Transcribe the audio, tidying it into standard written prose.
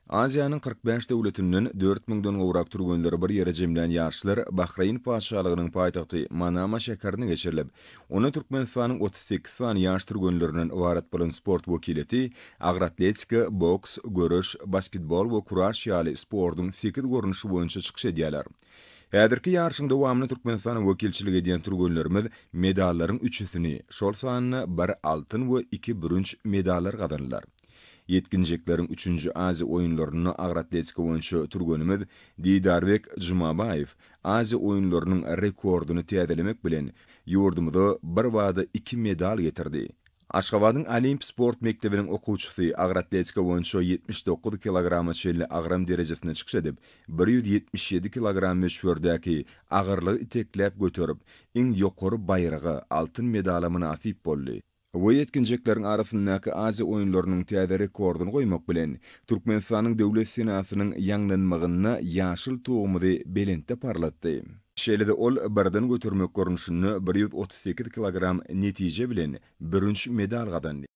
Aziýanyň 45 döwletinden dört müňden gowrak türgenleri bir ýere jemlän ýaryşlar Bahreýn Patyşalygynyň paýtagty Manama şäherinde geçirilip, onda Türkmenistanyň 38 sany ýaş türgenlerinden ybarat bolan sport wekiliýeti agyr atletika, boks, göreş, basketbol we kuraş ýaly sportuň sekiz görnüşi boýunça çykyş edýärler. Häzirki ýaryşyň dowamynda Türkmenistana wekilçilik edýän türgenlerimiz medallaryň üçüsini, şol sanda bir altyn we iki bürünç medallar gazandylar. Ýetginjekleriň üçünji Aziýa oýunlarynda agyr atletika boýunça türgenimiz Didarbek Jumabaýew Aziýa oýunlarynyň rekordyny täzelemek bilen, ýurdumyza birbada iki medal getirdi. Aşgabadyň Olimp sport mekdebiniň okuwçysy agyr atletika boýunça 79 kilograma çenli agram derejesinde çykyş edip, 177 kilogram möçberdäki agyrlygy itekläp göterip, iň ýokary baýraga, altyn medala mynasyp boldy. We ýetginjekleriň arasyndaky Aziýa oýunlarynyň täze rekordyny goýmak bilen, Türkmenistanyň Döwlet senasynyň ýaňlanmagynda ýaşyl tugumyzy belentde parlatdy. Şeýle-de ol birden götermek görnüşinde 138 kilogram netije bilen bürünç medal gazandy.